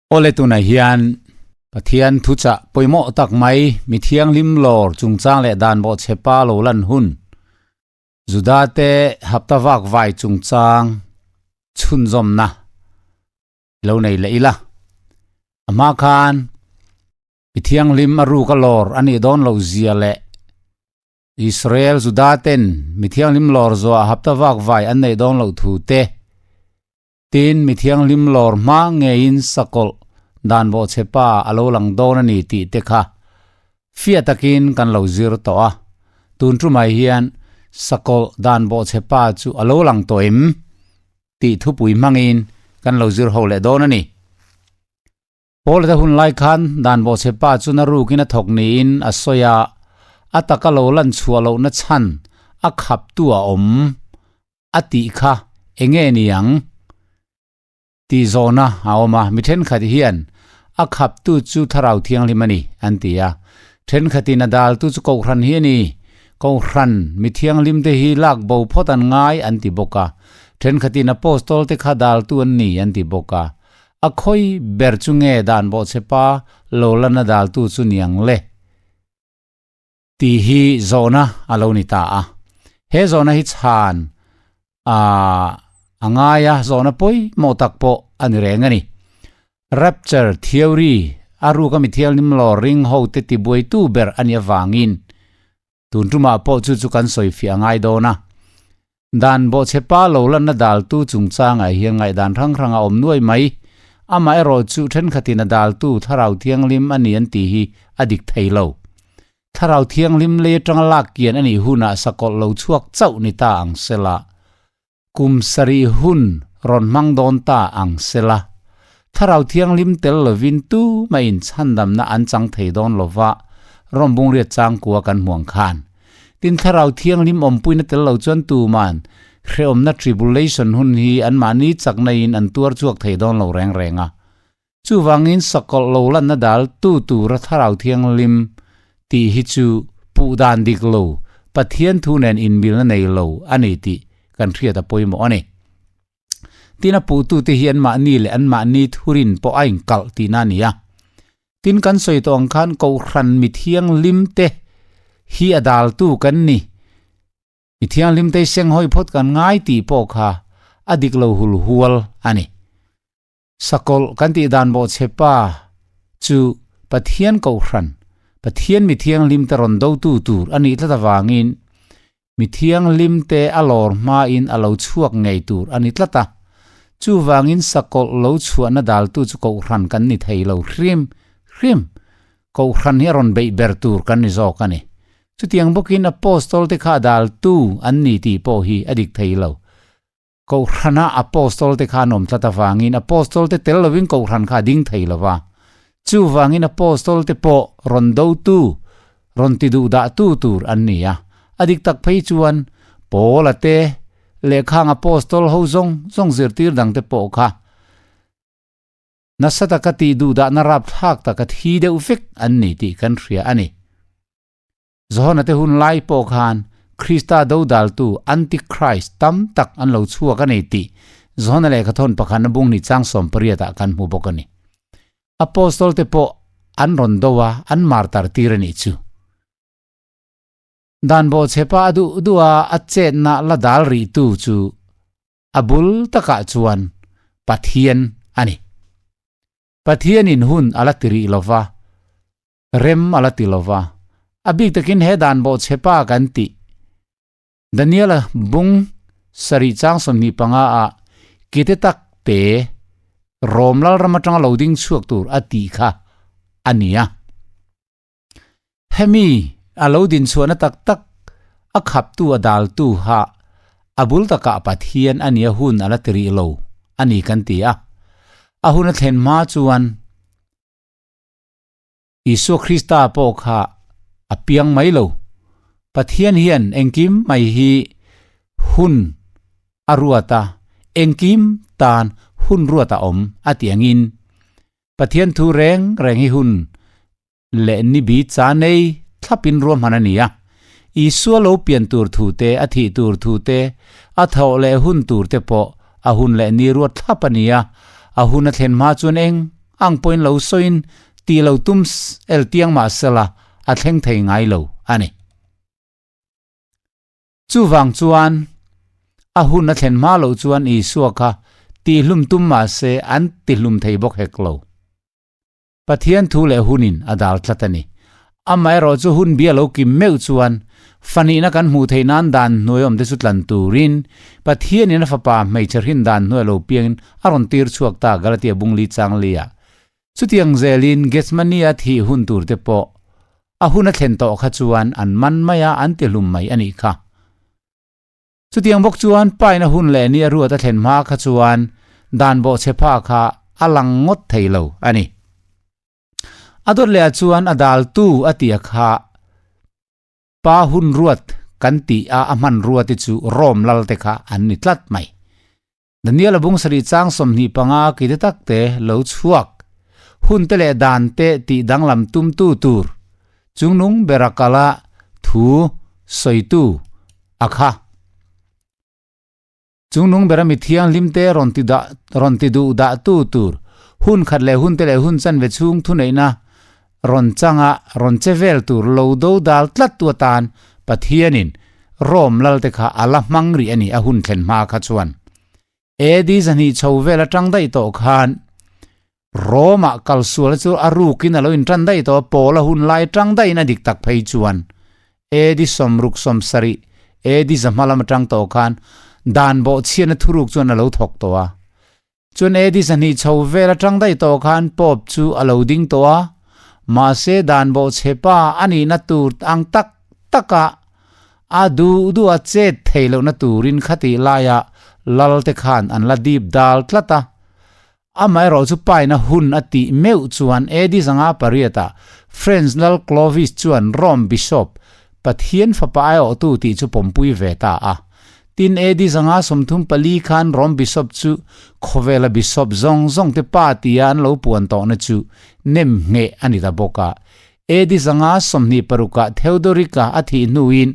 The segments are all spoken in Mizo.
Awle tunah hian Pathian thuchah pawimawh tak mai mi thianghlim lawr chungchang leh dan bawhchhe pa lo lan hun Juda te hapta vak vai chungchang chhunzawmna lo nei leh ila. A hma khan mi thianghlim a ruk a lawr a nih dawn loh zia leh Israel Juda ten mi thianghlim lawr zuah hapta vak vai an neih dawn loh thu te Tin, mi thianghlim lawr hma ngeiin sakawlh dan bawhchhe pa a lo lang dawn a ni tih te kha fiah takin kan lo zir tawh a. Tun tumah hian sakawlh dan bawhchhe pa chu a lo lang tawh em? tih thupui hmangin kan lo zir ho leh dawn a ni. Paul-a te hun lai khan dan bawhchhe pa chu na rukin a thawk niin a sawi a, a taka lo lan chhuah lohna chhan a khaptu a awm a tih kha enge ni ang tih zawhna a awm a, mi thenkhat hian a khaptu chu Thlarau Thianghlim a ni an ti a, thenkhatin a daltu chu Kohhran hi a ni, Kohhran mi thianghlim te hi lak bo phawt an ngai an ti bawk a, thenkhatin Apostol te kha daltu an ni an ti bawk a, A khawi ber chu nge dan bawhchhe pa lo la na daltu chu niang le? Tih hi zawhna a lo ni ta a. He zawhna hi chhan a a ngai a, zawhna pawimawh tak pawh a ni reng a ni. Rapture theory a ruka mithianghlim lawr ring hote tibuaitu ber a nih avangin Tun tumah pawh chu chu kan sawi fiah ngai dawn a. Dan bawhchhe pa lo lanna daltu chungchangah hian ngaihdan hrang hrang a awm nuai mai. Amaherawh chu thenkhatin a daltu Thlarau Thianghlim a ni an tih hi a dik thei lo. Thlarau Thianghlim lei atanga lak kian a nih hunah sakawlh lo chhuak chauh ni ta ang sela. Kum sarih hun rawn hmang dawn ta ang sela, Thlarau Thianghlim tel lovin tu mah in chhandamna an chang thei dawn lova, Rom bungriat changkua kan hmuang khan. Tin, Thlarau Thianghlim awmpuina tel lo chuan tuman hrehawmna tribulation hun hi anmahni chakna in an tuar chhuak thei dawn lo reng reng a. Chuvangin sakawlh lo lanna dal tu tura Thlarau Thianghlim tih hi chu puh dan dik lo, Pathian thu nen inmilna nei lo a ni tih kan hriat a pawimawh a ni. Tin a puhtute hi anmahni leh anmahni thurin pawh a inkalh tihna a ni a. Tin kan sawi tawh ang khan Kohhran mi thianghlim te hi a daltu kan ni. Mi thianghlim te senghawi phawt kan ngai tih pawh kha a dik lo hul hual a ni. Sakawlh kan tih dan bawhchhe pa chu Pathian Kohhran, Pathian mi thianghlim te rawn dotu tur a nih tlat avangin mi thianghlim te a lawr hmain a lo chhuak ngei tur a ni tlat a. Chuvangin sakawlh lo chhuahna daltu chu Kohhran kan ni thei lo hrim hrim. Kohhran hi a rawn beih ber tur kan ni zawk a ni. Chutiang bawkin Apostol te kha a daltu an ni tih pawh hi a dik thei lo. Kohhrana Apostol te kha an awm tlat avangin Apostol te tel lovin Kohhran kha a ding thei lo va. Chuvangin Apostol te pawh rawn dotu, rawn ti duh dahtu tur an ni a. A dik tak phei chuan Paula te lehkhang Apostol ho zawng zawng zirtir dang te pawh kha nasa taka tih duh dahna rapthlak taka thi deuh vek an ni tih kan hria a ni. Johana te hun lai pawh khan Krista dodaltu Antichrist tam tak an lo chhuak a nei tih Johana lehkhathawn pakhatna bung ni chang 18 ah kan hmu bawk a ni. Apostol te pawh an rawn do a, an martar tir a nih chu. Dan bawhchhepa a duh duh a, a chetna la dal rihtu chu a bul takah chuan Pathian a ni. Pathianin hun a la ti rih lova, Rem a la ti lo va, a bik takin he dan bawhchhe pa kan tih. Daniela bung sarih chang 25 ah kite tak te Rom lalram atanga lo ding chhuak tur a tih kha a ni a. Hemi a lo din chhuahna tak tak a khaptu a daltu ha a bul takah Pathian a nia hun a la ti rih lo a ni kan ti a. A hun a thlen hma chuan Isua Krista pawh kha a piang mai lo. Pathian hian engkim mai hi hun a ruat a, engkim tan hun ruat a awm a tih angin Pathian thu reng reng hi hun leh ni bi cha nei thlapin ruahman a ni a. Isua lo pian tur thu te, a thih tur thu te, a thawh leh hun tur te pawh a hun leh ni ruat thlap a ni a, a hun a thlen hma chuan eng? ang pawhin lo sawiin tih lo tum el tiang mah sela a thleng thei ngai lo a ni. Chuvang chuan a hun a thlen hma loh chuan Isua kha tihhlum tum mah se an tihlum thei bawk hek lo. Pathian thu leh hunin a dal tlat a ni. Amaherawh chu hun bia lo kim meuh chuan fanihna kan hmuh theih nan dan hnuai awmte chu tlan turin Pathianin a Fapa hmeichhe hrin dan hnuai lo piangin a rawn tir chhuak ta Galatia bungli changlia. Chutiang zelin Gethsemane-a thih hun turte pawh a hun a thlen tawh kha chuan an man mai a, an tihlum mai a nih kha. Chutiang bawk chuan paina hun leh ni a ruat a thlen hma kha chuan dan bawhchhe pha kha a lang ngawt thei lo a ni. A dawt leh ah chuan a daltu a tia kha pa hun ruat kan tih a a hman ruat hi chu Rome lal te kha an ni tlat mai. Daniel a bung sarih chang 25 ki te tak te lo chhuak hun te leh dan te tih danglam tumtu tur chungnung bera kala thu sawitu a kha. Chungnung bera mi thianghlim te rawn ti dah rawn ti duh dah tu tur hun khat leh hun te leh hun chanve chhung thuneihna rawn changa rawn che vel tur lo do dal tlat tu atan Pathianin Rome lal te kha a la hmang rih a ni a hun thlen hma kha chuan. AD 200 chho vel atang daih tawh khan Rome-ah kal sual chu a rukin a lo intan daih tawh a, Paul-a hun lai tang daihin a dik tak phei chuan AD 60 70, AD 100 lam atang tawh khan dan bawhchhiatna thuruk chuan a lo thawk tawh a. Chuan AD 200 chho vel atang daih tawh khan Pope chu a lo ding tawh a, mahse dan bawhchhe pa a nihna tur ang tak taka a duh duh a chet theih lohna turin khatih laia lalte khan an la dip dal tlat a. Amaherawh chu paina hun a tih meuh chuan AD 508 ah French lal Clovis chuan Rome Bishop, Pathian fapa aiawhtu tih chu pawmpui ve ta a. Tin AD 534 khan Rome Bishop chu khawvela Bishop zawng zawng te pa tia an lo puan tawhna chu nem ngheh a ni ta bawk a. AD 526 ah Theodoric-a a thih hnuin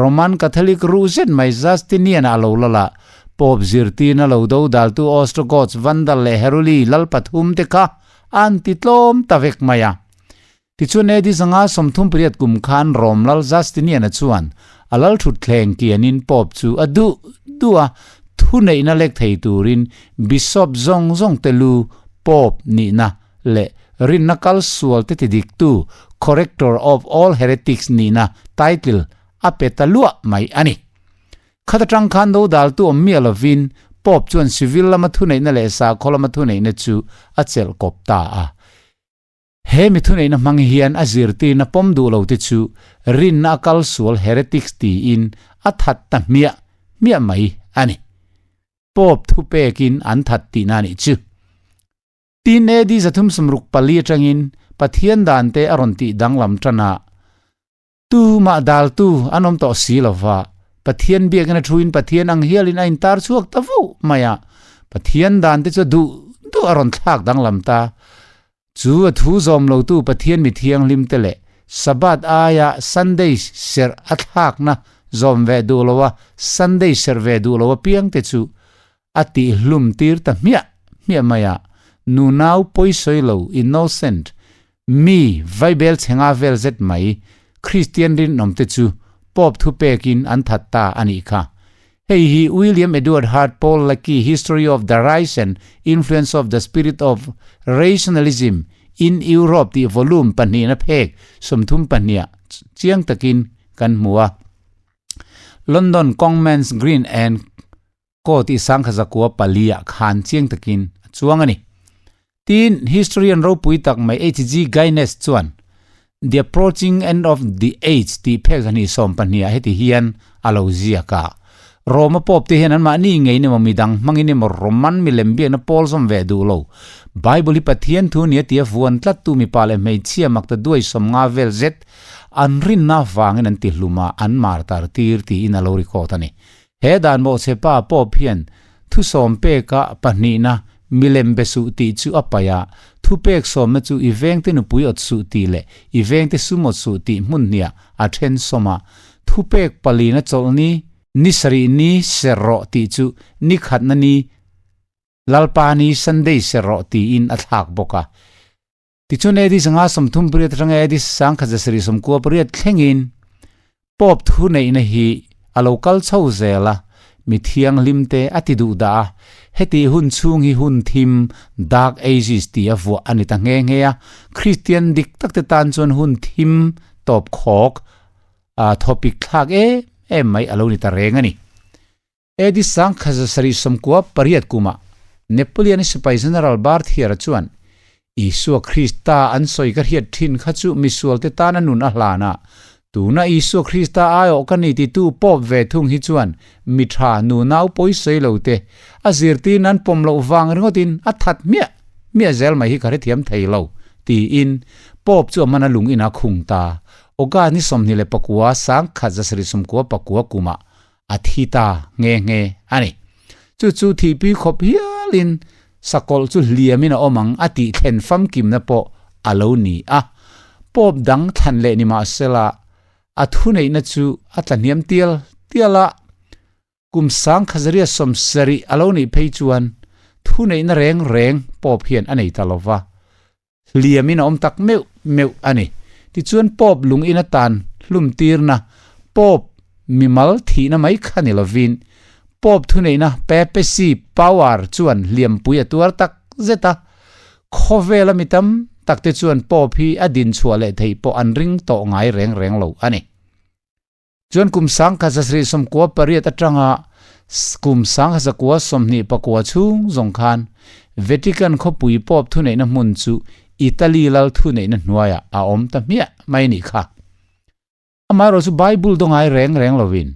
Roman Catholic ruh zet mai Justinian-a a lo lal a, Pope zirtirna lo do daltu Ostrogoths, Vandal leh Heruli lal pathum te kha an ti tlawm ta vek mai a. Tichuan AD 538 kum khan Rome lal Justinian-a chuan a lal thutthleng kianin Pope chu a duh duh a, thuneihna lek thei turin Bishop zawng zawng te lu Pope nihna leh rinna kal sual te ti diktu, corrector of all heretics nihna title a pe ta luah mai a ni. Khat atang khan do daltu awm miah lovin Pope chuan civil lama thuneihna leh sakhaw lama thuneihna chu a chelh kawp ta a. He mi thuneihna hmang hian a zirtirna pawm duh lo te chu rinna a kal sual heretics tiin a that ta hmiah hmiah mai a ni. Pope thupekin an that tihna a nih chu. Tin AD 364 atangin Pathian dan te a rawn tih danglam tan a, tumah daltu an awm tawh si lova, Pathian biakina thuin Pathian ang hialin a intar chhuak ta vauh mai a, Pathian dan te chu a duh duh a rawn thlak danglam ta. Chu a thu zawm lotu Pathian mi thianghlim te leh Sabbath aia Sunday serh a thlakna zawm ve duh loa Sunday serh ve duh lo apiang te chu A tihhlum tir ta hmiah hmiah mai a, nunau pawisawi lo, innocent, mi vaibel chhe nga vel zet mai, Kristian rinawm te chu Pope thupekin an that ta a nih kha. Hei hi William Edward Hart Paul Lecky History of the Rise and Influence of the Spirit of Rationalism in Europe tih volume pahnihna phek 32 ah chiang takin kan hmu a. London Congmans Green and Ko tih sangkha zakua pali ah khan chiang takin a chuang a ni. Tin, historian ropui tak mai HG Guinness chuan The Approaching End of the Age tih phek 212 ah heti hian a lo ziak a. Roma Pope te hian anmahni ngeiin emaw midang hmangin emaw Roman milem biakna pawl zawm ve duh lo. Bible hi Pathian thu nia tia vuan tlattu mipa leh hmeichhia makta duai 50 vel zet an rinna avangin an ti hlum a, an martar tir tiin a lo record a ni. He dan mawhchhe pa Pope hian thusawm peka pahnihna milem be suh tih chu a paih a, thupek sawmna chu i vengte nupui awt suh tih leh i vengte sum awt suh tih hmun hniah a then sawm a, thupek palina chawlhni ni sarih ni ser rawh tih chu ni khatna ni. Lalpa ni Sunday ser rawh tiin a thlak bawk a. Tichuan AD 538 atanga AD 1798 thlengin Pope thuneihna hi a lo kal chho zel a, mi thianghlimte a ti duh dah a, heti hun chhung hi hun thim, Dark Ages, ti a vuah a ni ta nghe nghe a, Kristian dik takte tan chuan hun thim tawp khawk a thawpik thlak em em mai a lo ni ta reng a ni. AD 1798 kumah Napoleon sipai General Barthier-a chuan Isua Krista an sawi ka hriat thin kha chu misualte tana nun a hlan a, tuna Isua Krista aiawh ka ni titu pawp ve thung hi chuan mi tha nunau pawi sawi lo te a zirtir nan pawm loh vang ringawtin a that hmiah hmiah zel mai hi ka hrethiam thei lo, tiin Pope chu a mana lung ina khung ta. August ni 29, 1799 kumah A thi ta nghe nghe a ni. Chu chu thihpui khawp hialin sakawlh chu hliamin a awm ang a tih thlen famkimna pawh a lo ni a. Pope dang thlan leh ni mahsela a thuneihna chu a tla hniam tial tial a. Kum 1770 a lo nih phei chuan thuneihna reng reng Pope hian a nei ta lo va. Hliamin a awm tak meuh meuh a ni. Tichuan Pope lung in atan hlum tirna, Pope mimal thihna mai kha ni lovin, Pope thuneihna Papacy power chuan hliampui a tuar tak zet a. Khawvela mi tam takte chuan Pope hi a dinchhuah leh theih pawh an ring tawh ngai reng reng lo a ni. Chuan kum 1798 atanga kum 1924 chhung zawng khan Vatican khawpui Pope thuneihna hmun chu Italy lal thuneihna hnuaiah a awm ta hmiah mai nih kha. Amaherawh chu Bible dawngai reng reng lovin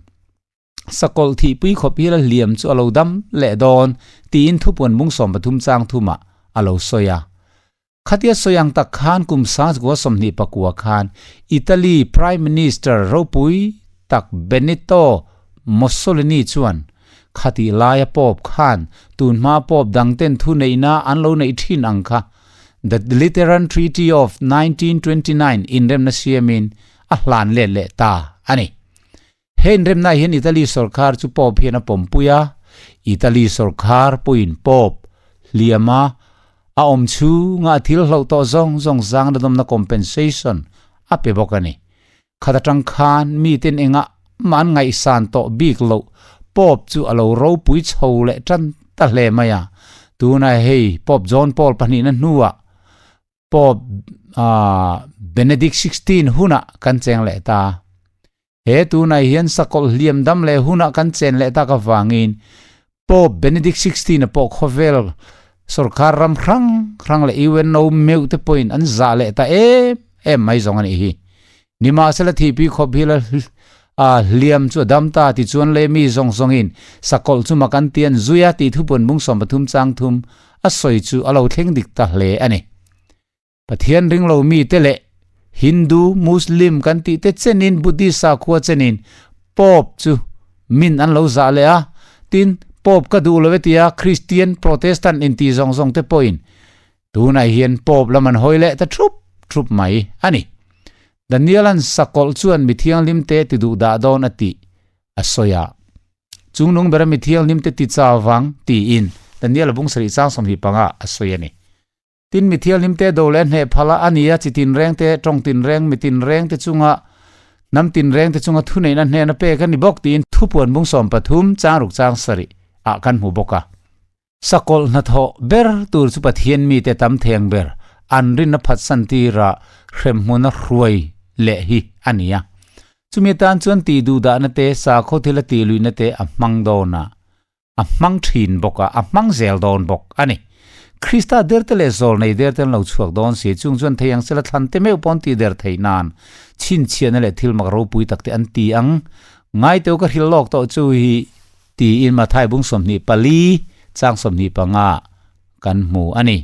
sakawlh thihpui khawp hi la hliam chu a lo dam leh dawn tiin thupuan bung 13 chang thumah a lo sawi a. Khatia sawi ang tak khan kum 1929 khan Italy Prime Minister ropui tak Benito Mussolini chuan khatih laia Pope khan tunhma Pope dangten thuneihna an lo neih thin ang kha The Lateran Treaty of 1929 inremna siamin a hlan let leh ta a ni. He inremna hian Italy sawrkar chu Pope hian a pawmpui a, Italy sawrkar pawhin Pope hliama a awm chhunga a thil hloh tawh zawng zawng zangna dawmna compensation a pe bawk a ni. Khat atang khan miten engah mah an ngaihsan tawh bik loh Pope chu a lo ropui chho leh tan ta hle mai a, tunah hei Pope John Paul pahnihna hnuah Pope Benedict 16 hunah kan cheng leh ta. He tunah hian sakawlh hliam dam leh hunah kan chen leh tak avangin Pope Benedict 16 a pawh khawvel sorkar ram hrang hrang leh UNO meuh te pawhin an zah leh ta em em mai zawng a nih hi. Nimahsela thihpui khawp hi la hliam chu a dam ta tichuan le mi zawng zawngin sakawlh chu mak an ti an zui a tih thupuan bung 13 chang thum a sawi chu a lo thleng dik ta hle a ni. Pathian ring lo mite leh Hindu, Muslim kan tih te chenin Buddhist sakhua chenin Pope chu min an lo zah leh a, tin Pope ka duh lo e tia Christian, Protestant inti zawng zawng te pawhin tunah hian Pope lam an hawi leh ta thup thup mai a ni. Daniel-a'n sakawlh chuan mi thianghlimte ti duh dah dawn a tih a sawi a. Chungnung bera mi thianghlimte ti chau vang tiin Daniel-a bung sarih chang 25 a sawi a ni. Tin, mi thianghlimte do leh hneh phal a ni a, chi tinreng te, tawng tinreng, mi tinreng te chunga, hnam tinreng te chunga thuneihna hnena pek a ni bawk tiin thupuan bung 13 chang ruk chang sarih ah kan hmu bawk a. Sakawlh hnathawh ber tur chu Pathian mite tam theng ber an rinna phatsan tira hremhmuna hruai leh hi a ni a. Chumi atan chuan tih duhdahna te, sakhaw thila tih luihna te a hmang dawn a, a hmang thin bawk a, a hmang zel dawn bawk a ni. Krista derte leh zawlnei derte an lo chhuak dawn si, chung chuan thei ang sela thlan te meuh pawh an tih der theih nan chhinchhiahna leh thil mak ropui tak te an ti ang. Ngaiteu ka hrilh lawk tawh chu hi tiin Mathai bung 24 chang 25 kan hmu a ni.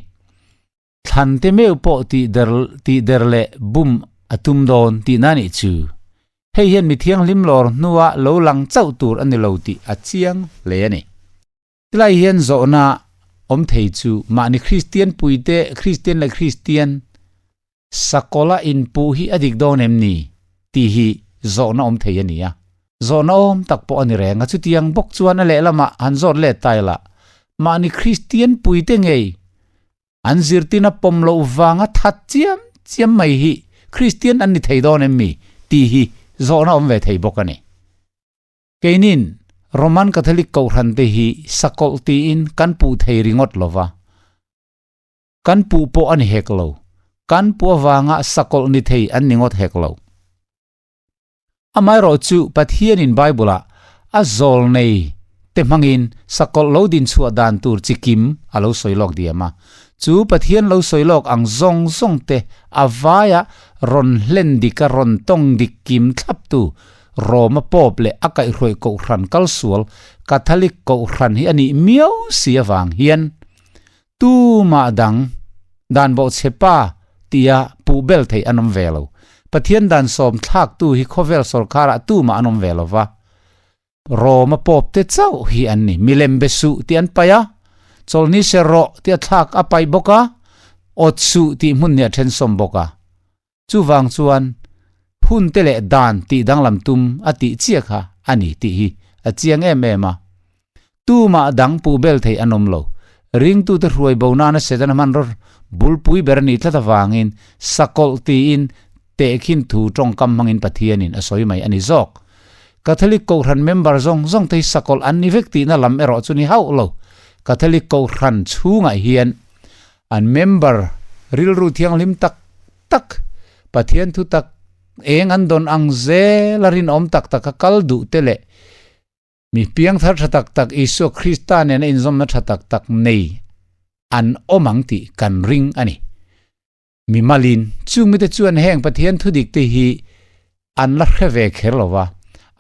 Thlan te meuh pawh tih der tih der leh bum a tum dawn tihna nih chu. Hei hian mi thianghlim lawr hnua lo lang chauh tur a ni lo tih a chiang hle a ni. Tilai hian zawhna awm thei chu mahni Kristian puite Kristian leh Kristian sakawla inpuh hi a dik dawn em ni tih hi zawhna awm thei a ni a. Zawhna awm tak pawh a ni reng a, chutiang bawk chuan a lehlamah han zawt let ta ila. Mahni Kristian puite ngei an zirtina pawm loh vanga that chiam chiam mai hi Kristian an ni thei dawn em mi tih hi zawhna awm ve thei bawk a ni. Keinin Roman Catholic Kohhran te hi sakawlh tiin kan puh thei ringawt lo va. Kan puh pawh a ni hek lo. Kan puh avanga sakawlh ni thei an ni ngawt hek lo. Amaherawhchu Pathianin Bible-ah a zawl nei te hmangin sakawlh lo din chhuah dan tur chi kim a lo sawi lawk diam a. Chu Pathian lo sawi lawk ang zawng zawng te a vaia rawn hlen dik a rawn tawng dik kim thlaptu Roma Pope leh a kaihhruai Kohhran kalsual Catholic Kohhran hi a nih miau si avang hian Tumah dang, dan bawhchhe pa tia puh bel theih an awm ve lo. Pathian dan sawm thlaktu hi khawvel sawrkarah tumah an awm ve lo va. Roma pawp te chauh hi an ni. Milem be suh tih an paih a, chawlhni ser rawh tih a thlak a paih bawk a, awt suh tih hmun nih a then sawm bawk a. Chuvang chuan hun te leh dan tih danglam tum a tih chiah kha a ni tih hi a chiang em em a. Tumah dang puh bel theih an awm lo. Ringtute hruai bo nana Setana hmanraw bulpui ber a nih tlat avangin sakawlh tiin tehkhin thu tawngkam hmangin Pathianin a sawi mai a ni zawk. Catholic Kohhran member zawng zawng te hi sakawlh an ni vek tihna lam erawh chu ni hauh lo. Catholic Kohhran chhungah hian An member rilru thianghlim tak tak, Pathian thu tak eng an dawn ang zel a rinawm tak taka kal duh te leh mi piangthar tha tak tak Isua Krista nena inzawmna tha tak tak nei an awm ang tih kan ring a ni. Mi malin chung mite chuan heng Pathian thudik te hi an la hre ve kher lo va,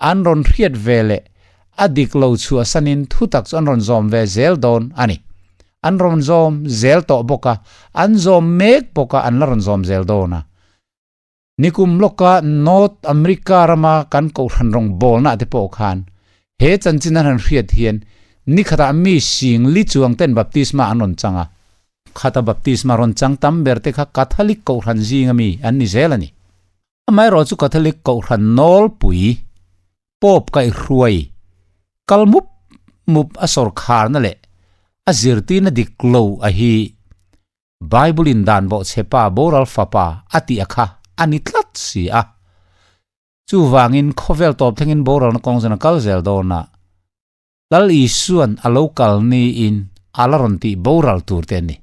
an rawn hriat ve leh a dik lo chhuahsanin thutak chu an rawn zawm ve zel dawn a ni. An rawn zawm zel tawh bawk a, an zawm mek bawk a, an la rawn zawm zel dawn a. Nikum lawka North America rama kan kohhran rawngbawlna te pawh khan he chanchin an han hriat hian nikhatah mi sing li chuang ten baptisma an rawn chang a. Khata baptisma rawn chang tam ber te kha Catholic kohhran zinga mi an ni zel a ni. Amaherawh chu Catholic kohhran nawlpui, Pope kaihhruai, kal mup mup a sawrkharna leh a zirtirna dik lo a hi Bible in dan bawhchhe pa boral fapa a tih a kha a ni tlat si a. Chuvangin khawvel tawp thlengin boralna kawng zawn a kal zel dawn a. Lal Isuan a lo kal niin a la rawn tih boral tur te a ni.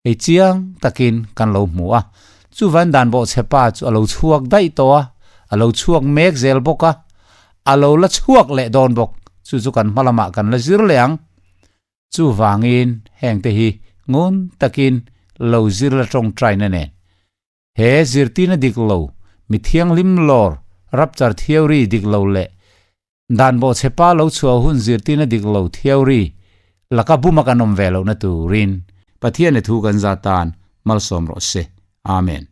Hei chiang takin kan lo hmu a, chuvain dan bawhchhe pa chu a lo chhuak daih tawh a, a lo chhuak mek zel bawk a, a lo la chhuak leh dawn bawk, chu chu kan hma lamah kan la zir leh ang. Chuvangin hengte hi ngun takin lo zir la tawngtaina nen He zirtirna dik lo, mi thianghlim lawr, rapture theory dik lo leh dan bawhchhe pa lo chhuah hun zirtirna dik lo theory laka buma kan awm ve lohna turin Pathian le thu kan za tan malsawm rawh se. Amen.